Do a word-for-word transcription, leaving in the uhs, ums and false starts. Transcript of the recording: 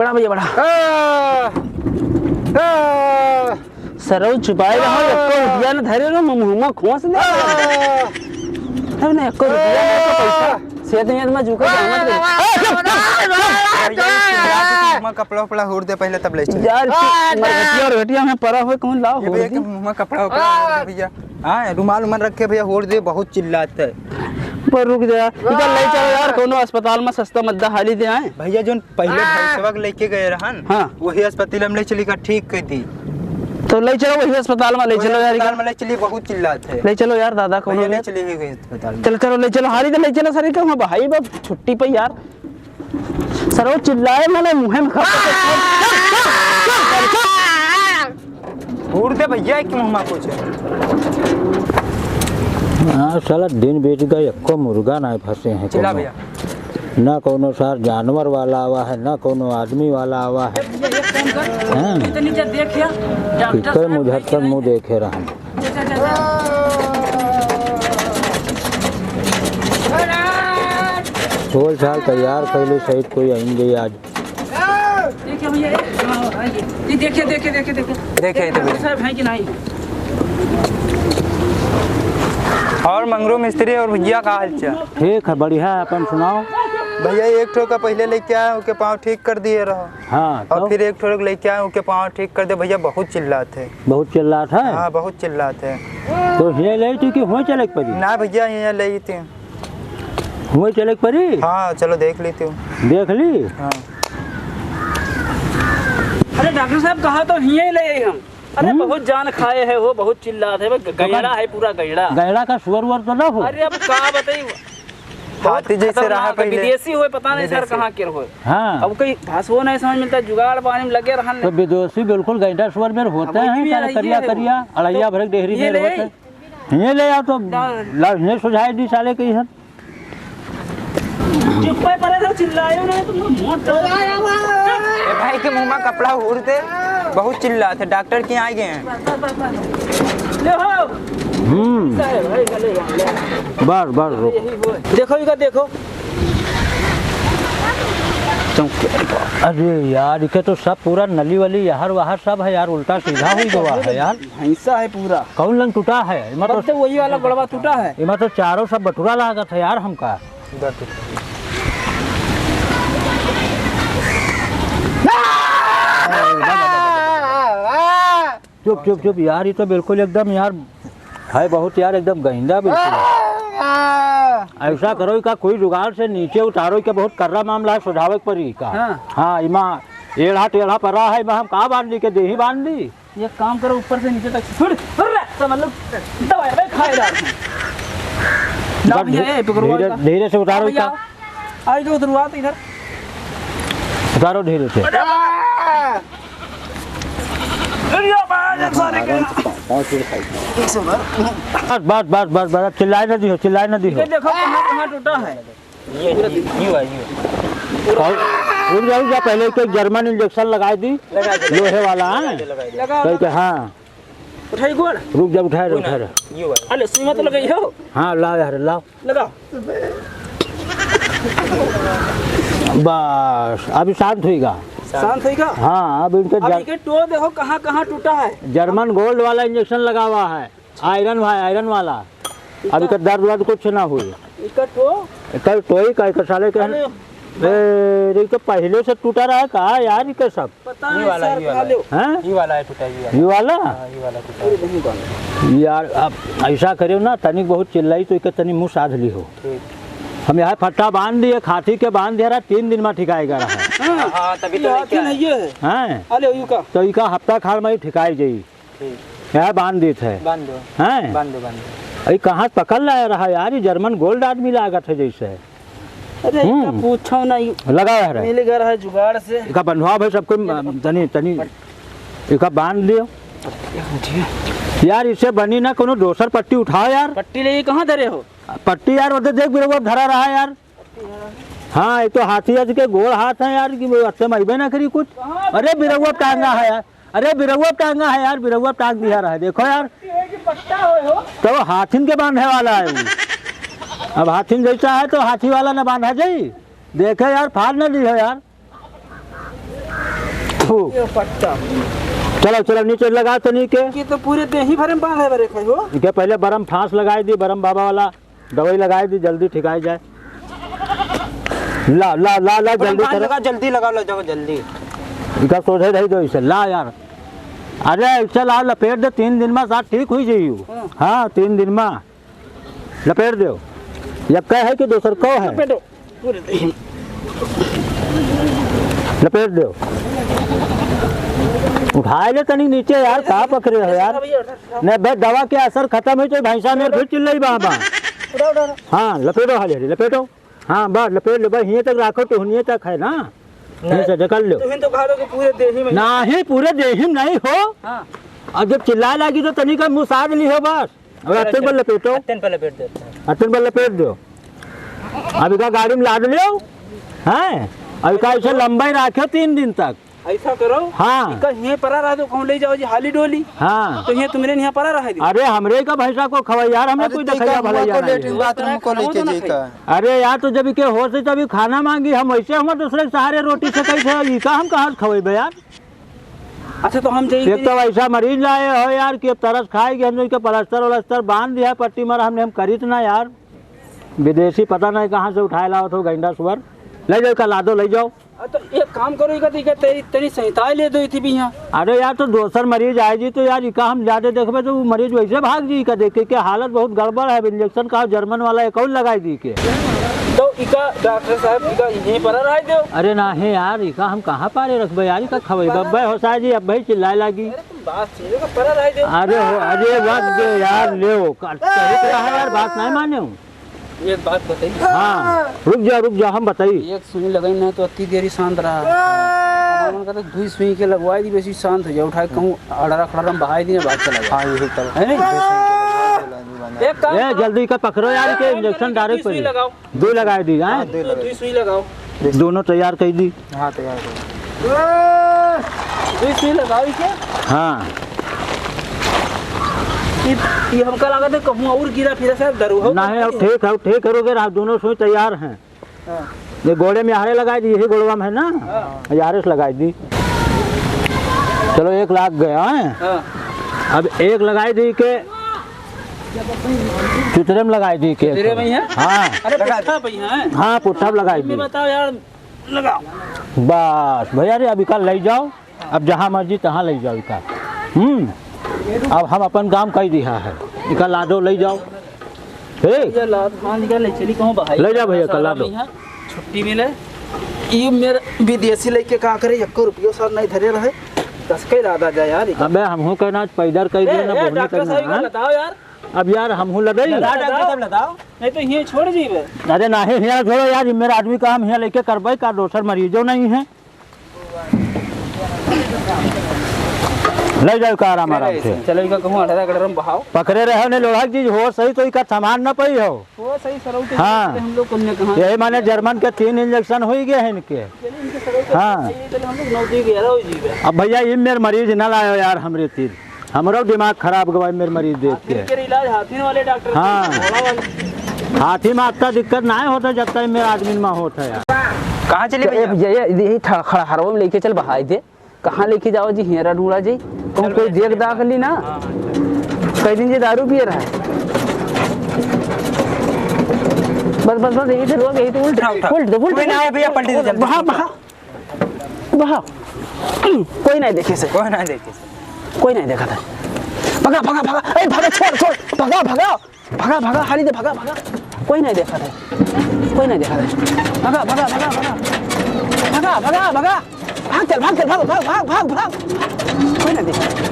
बड़ा भैया, बड़ा। आ! आ! सरऊ चुपाए रहो, आ! एको रुपया न धरे रहो, मुँह में खोंस दे। आ! तब ना एको रुपया, ना एको पैसा। सेहत में मैं जूका जामत नहीं। आ! चुप, चुप, चुप। भैया, ये मुँह में कपड़ा उपड़ा होर दे पहले, तब ले चले। यार, आ! मरघटिया और घटिया में परा होए, कौन लाओ ये होर भैया के दी? मुँह में कपड़ा उपड़ा होर दे भैया। हाँ, रुमाल उमाल रखे भैया, होर दे, बहुत चिल्लात है। पर रुक जा यार, इधर ले चलो यार, कौनो अस्पताल में सस्ता मद्दा हाली दे आए। भैया, जोन पहिले भैंसवा के लेके गए रहन, हाँ। वही अस्पताल में ले चली का, ठीक कर दी। तो ले चलो वही अस्पताल में, ले वही चलो यार, अस्पताल में ले चली, बहुत चिल्लात है। ले चलो यार दादा, कौनो भैया, ले यार। चली ही गई अस्पताल में। चलो, चलो, ले चलो, हाली तो ले चलो सर, तो हम भाई बाप छुट्टी पे यार। सरो चिल्लाए मने मुँहे में खा। उड़ दे भैया, एक मुँह में कुछ। हाँ, साला दिन बीत गए, एको मुर्गा ना फंसे हैं चिल्ला कोनो। भैया। ना कोनो सार जानवर वाला आवा है, ना कोनो आदमी वाला आवा है। हाँ। इतनी जब देखिया, डॉक्टर कितने साहब मुझे तक मुँह देखे रहन। बोल चाल तैयार कैले सहित कोई आएंगे आज। देखिए भैया, ये, हाँ, हाँ, ये, ये देखिए, देखिए, देखिए, देखिए। देखिए, ये तो डॉक्टर साहब हैं कि नहीं? और मंगरू मिस्त्री और भैया का हाल चाल? ठीक है, बढ़िया है, अपन सुनाओ। भैया, एक ठो का पहले लेके आया, ओके पाँव ठीक कर दिए रहो। हाँ, और तो? फिर एक ठो लेके आए, ओके पाँव ठीक कर दे। भैया, बहुत चिल्लात है। बहुत चिल्लात है? हाँ, बहुत चिल्लात है। तो हियाँ ले थी कि हुआँ चले के पड़ी? ना भैया, हियाँ ले थी। हुआँ चले के पड़ी? हाँ, चलो देख लेती हूँ। देख ली? हाँ। अरे डॉक्टर साहब, कहा तो हियाँ ले आई हम। अरे हम्म। बहुत जान खाए है हो, बहुत चिल्लात है, ग-, तो का गैड़ा है पूरा गैड़ा। गैड़ा का सुअर उअर तो ना हो? अरे अब का बताई, बहुत हाथी जैसे खतरनाक रहा है, पहले। विदेशी होए, पता नहीं सर विदेशी। कहाँ के होए। हाँ। अब कोई भाषो नहीं समझ मिलता, जुगाड़ पानी में लगे रहन। तो विदेशी बिल्कुल गैंडा सुअर में होते हैं, साले करिया करिया, अड़ैया भर के डेहरी में होते हैं। ये ले आओ तो ला, इन्हें सुझाई दी साले के हम। चुप्पे पड़े रहो, चिल्लायो नहीं, तुम मोट ए भाई के मुँह में कपड़ा हुर दे, बहुत चिल्लात है, डॉक्टर के यहाँ गए हैं। ले हो। हम्म। ऐसा है भाई, गले वाले। बस, बस, रुक। यही हो। देखो, इधर देखो। अरे यार, इके तो सब पूरा नली वली, यहर वहर सब है यार, उल्टा सीधा हुई गवा है यार। भैंसा है पूरा। कौन लंग टूटा है? इमा तो बस तो वही वाला गोड़वा टूटा है। इमा तो चारों सब बटुरा लागत है यार हमका। चुप, चुप, चुप यार, ये तो बिल्कुल एकदम यार है बहुत यार, एकदम गहिंदा बिल्कुल। ऐसा करो, इका कोई जुगाड़ से नीचे उतारो, इका बहुत कर्रा मामला है, सुझावे के पड़ी इका। हाँ। हाँ, इमा एड़ा टेढ़ा पड़ा है, इमा हम का बांध दी, के देही बांध दी? एक काम करो, ऊपर से नीचे तक छोड़, अरे, समझ लो, दवाई में खाए डाल। ना बस भैया, ये पकड़ो धीरे, आइगा। धीरे से उतारो हाँ भैया। इसका। आइगा, उतरवा तो इधर। उतारो धीरे से। अरे बाप रे, सारे के। बस, बस, बस, बस, बस, चिल्लाए ना दियो, चिल्लाए ना दियो। ये देखो, कहाँ, कहाँ टूटा है। ये, ये, ये हुआ, ये हुआ। और रुक जा, रुक जा, पहले एक जर्मन इंजेक्शन लगाए दी, लगा दे, लोहे वाला, लगा हाँ? दे, लगा दे। लगा, कह के, लगा। हाँ। उठाई गोड़। रुक जा, उठाए रहे, कोई ना, उठाए रहे। ये हुआ। अरे, सुई मत लगाई हो। हाँ, लाओ यार, लाओ। लगाओ। बस, अभी शांत होइगा। शांत होइगा? हाँ, अब इनके अब जर-, इनके टो देखो, कहाँ, कहाँ टूटा है। जर्मन गोल्ड वाला इंजेक्शन लगा हुआ है। आयरन भाई, आयरन वाला। इका अभी का दर्द वर्द कुछ ना हुई। इका टो? इका टोई का, इका साले के अरे। ए, रे, तो पहले से टूटा रहा का यार, इका सब? पता ये नहीं वाला, सर, ये कहाँ वाला। ले? हैं? ये वाला है टूटा, ये वाला। ये वाला? हाँ, ये वाला टूटा। अरे, नहीं बना। यार, अब ऐसा करियो ना, तनिक बहुत चिल्लाई तो इका तनी मुँह साध ली हो। ठीक। हम यहाँ फट्टा बांध दिए, खाती के बांध दिया रहा, तीन दिन में ठिकाएगा रहा। हाँ, हाँ, तभी तो ये लेके आया। नहीं है। हैं? अरे, यू का? तो इका हफ्ता खाड़ में ही ठिकाई जाई। ठीक। यहाँ बांध देत है। बांध दो। हैं? बांध दो, बांध दो। अरे कहाँ से पकड़ लाया रहा यार, ये जर्मन गोल्ड आदमी लागत है जैसे। अरे, हम्म। इतना पूछो ना, यू लगा है रे। मिल गया है जुगाड़ से। इका बंधवा भाई सबको, म, तनी, तनी, इका बांध दियो। यार, इसे बनी ना, कोनो दोसर पट्टी उठाओ यार। पट्टी ले, ये कहाँ धरे हो? पट्टी यार, वो तो देख, बिरवा धरा रहा है यार। हाँ, ये तो हाथी आज के गोड़ हाथ है यार, कि वो हत्ते में अइबे ना करी कुछ। अरे, बिरवा टांगा है यार। अरे बिरौआ टांगा है यार, बिरौआ टांग दिया रहा है, देखो यार। पट्टी है कि पट्टा हो, हो? तो हाथिन के बांधे वाला है वो। अब हाथिन जैसा है तो हाथी वाला ना बांधा जाई। देखे यार, फाड़ ना दी हो यार। ये पट्टा। चलो, चलो, नीचे लगा तनी के। ये तो पूरे देही भरे में बांधे भरे खाई हो। इके पहले बरम फांस लगाई दी, बरम बाबा वाला दवाई लगाई दी, जल्दी ठिकाई जाए। ला, ला, ला, ला, बरम जल्दी बांध करो। लगा, जल्दी लगा, ला जाओ, जल्दी। इका सोझे रही दो इसे, ला यार। अरे, इसे ला, लपेट दे, तीन दिन में साथ ठीक हुई जाइयो। हाँ। हाँ, तीन दिन में। लपेट देव। यक्का है कि दोसर कौ है? लपेटो। पूरे दे। लपेट देव। उठाए ले तनी नीचे यार, का पकड़े हो यार? उठा भैया, उठा, उठा। नहीं बे, दवा के असर खतम होइ तो भैंसा में फिर चिल्लाई बाबा। उठा, उठा, उठा। हाँ, लपेटो हाली हाली, लपेटो। हाँ, बस लपेट ले, बस हिये तक राखो, टुहनिये तक है ना? नहीं। हिये से ढकल लो। तुहिन तो कहा दो कि पूरे देही में। नहीं, पूरे देही में नहीं हो। हाँ। अब जब चिल्लाए लागी तो तनी का मुँह साध ली हो बस। अब अतन पर लपेटो। अतन पर लपेट देते हैं। अतन पर लपेट दो। अब इका गाड़ी में लाद लियो, हैं? अब इका ऐसे लंबाई राख्यो तीन दिन तक। ऐसा करो, हाँ। इका हिये परा रह दो, कहूँ ले जाओ जी हाली डोली। हाँ। तो हिये तुमरे हिये परा रह दो। अरे हमरे का भैंसा को खवाई यार, हमें अरे कोई तो देखा इका भला हुआ यार को नहीं लेटरिन है। बाथरूम को लेके जाई का? अरे यार, तो जब इके होश है तभी खाना मांगी, हम वैसे हम दूसरे के सहारे रोटी से कैसे, इका हम कहाँ से खवाई बे यार? अच्छा, तो हम जाई एक तो वैसा मरीज लाए हो यार कि अब तरस खाए कि हम इनके प्लास्टर व्लास्टर बांध दिया, पट्टी मारा हमने, हम करित ना यार। विदेशी पता नहीं कहाँ से उठाए लावत हो गैंडा सुअर। ले जाओ, इका लादो, ले जाओ। आ, तो एक काम करो, इका, इका तेरी, तेरी सहिताई ले दो इथी भी यहाँ। अरे यार, तो दोसर मरीज आए जी, तो यार, इका हम जादे देखबे, तो वो मरीज वैसे भाग जी, इका देखे के हालत बहुत गड़बड़ है। अब इंजेक्शन का जर्मन वाला एक और लगाई दी के। तो इका डॉक्टर साहब, इका यहीं पर रह दो। अरे ना है यार, इका हम कहाँ पारे रखबे यार, इका खवाई बब्बे हो साहब जी, अब भाई चिल्लाए लागी। अरे तुम बात सुनो, इका पर रह दो। अरे हो, अरे रख दे यार, ले हो, का-, कहे तो रहा यार, बात नहीं माने हो। एक बात बताई। हाँ, रुक जा, रुक जा, हम बताई। एक सुई लगाई ना तो अति देरी शांत रहा। हमार मन कहता दुई सुई के लगवाई दी, वैसे शांत हो जाए, उठाए कहूँ अड़रा खड़रा में बहाई दी ना, बात चला जाए। हाँ, यही करो। है नहीं? एक काम ए, करो। जल्दी का पकड़ो यार, के एक इंजेक्शन जल्दी डायरेक्ट दुई सुई पड़ी। लगाओ। दो लगाई दी, हाँ? हाँ, दो लगाई दी। दुई सुई लगाओ। दोनों तैयार कर दी। हाँ, तैयार कर दी। दुई सुई लगाओ इके। हाँ। ई, ई हमका लागत है कहूँ और गिरा फिरा से दरू हो। नहीं, अब ठीक है, ठीक है, रुके रहा, दोनों सुई तैयार हैं। हाँ। ये गोड़े में हारे लगाई दी, यही गोड़वा में है ना? हाँ। ये हारे से लगाई दी। चलो, एक लाग गया है। हाँ। अब एक लगाई दी के चुतरे में लगाई दी के। चुतरे में ही है? हाँ। अरे, पुट्ठा पे ही है। हाँ, पुट्ठा पे लगाई दी। बताओ यार, लगाओ। बस भैया रे, अब इका ले जाओ, अब जहाँ मर्जी तहाँ ले जाओ इका। हम्म, अब हम अपन काम कर दिया है, इका लादो ले जाओ। ठीक? ये लाद, हाँ, निकाल ले, चली कहूँ बाहर। ले जा भैया, इका लादो। छुट्टी मिले। ई मेरे विदेशी लइके का करे, एको रुपयो साथ नहीं धरे रहे। दस के लादा जा यार, इका। अबे हमहू के ना पैदर कर दियो ए, ना, ए, बोहनी डॉक्टर करना, साहब, इका हाँ? बताओ यार। अब यार हमहू लदई। लदा डॉक्टर साहब, लदाओ। नहीं तो हियाँ छोड़ दीबे। अरे नाही, हियाँ छोड़ो यार, ई मेरा आदमी का हम हियाँ लइके करबे का, दोसर मरीजो नहीं है। ले जाओ का आराम, आराम से। चलो, इका कहूँ अठारह गड़रम बहाओ। पकड़े रहे ने लोढ़क जी, हो सही तो इका थमान न पई हो। वो सही सरऊ के हाँ। हम लोग कन्या कहाँ यही माने जर्मन के तीन इंजेक्शन हो ही गए हैं इनके। चलिए, इनके सरऊ के हाँ। सही है, चलो, हम लोग नौ दे ग्यारह हो जाएगा। अब भैया, ई मेर मरीज न लायो यार, हमरे तीर। हमरो दिमाग खराब गवा मेर मरीज देख के। हाथी के इलाज हाथी वाले डॉक्टर हाँ। से, घोड़ा वाले। हाथी में अतना दिक्कत ना होता जब तक मेरे आदमी में होता है यार। कहाँ चली तो भैया? ये, ये, ये, यही ठा-, खड़ा हरवा में लेके चल बहाई दे। कहाँ लेके जाओ जी, हेरा ढूंढा जी। कहूँ कोई देख दाख ली ना। हाँ, हाँ। कई दिन जी दारू पिए रहा है। बस, बस, बस, यही से रोक, यही से उल्ट, उठा, उठा। उल्ट दे, उल्ट कोई दे। ना आए भैया, पलटी दे जल्दी। बहा, बहा। बहा। कोई नहीं देखे से। कोई नहीं देखे से। कोई नहीं देखा था। भगा, भगा, भगा। ए, भगा, छोड़, छोड़। भगा, भगा। भगा, भगा, हाली दे, भगा, भगा। कोई नहीं देखा था। कोई नहीं देखा था। भगा, भगा, भगा, भगा। भगा, भगा, भगा। भाग चल, भाग चल, भाग, भाग, भाग, भाग, भाग। कोई नहीं देखा।